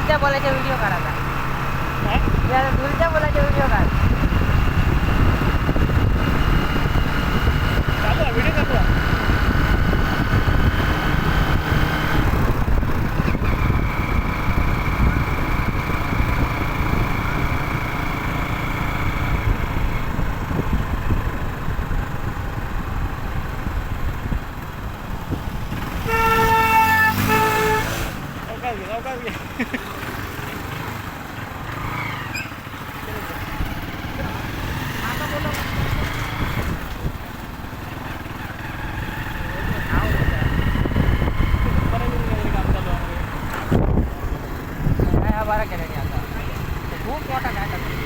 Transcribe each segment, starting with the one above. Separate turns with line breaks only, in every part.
धुलत्या बोलायचा व्हिडिओ काढायचा.
हा?
आता धुलत्या बोलायचा व्हिडिओ काढ.
चालू आहे, व्हिडिओ चालू आहे. सावकाश घे, सावकाश घे. बरं झालं काहीतरी काम चालू आहे.
हा बरा केला नी आता. खूप मोठा घाट आहे.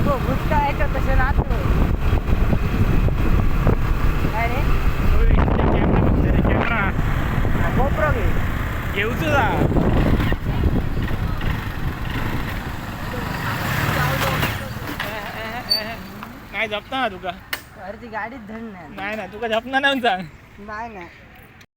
हो, भुसका याच्यात तसे नाचतो. काय रे?
होय, इथे कॅमेरा बघतोय रे, कॅमेरा.
गोप्रो घे.
घेऊच जा. नाही जपता ना तुका.
अरे ती गाडीच धड नाही.
नाही ना, तुका जपणार नाही म्हणून सांग.
नाही नाही.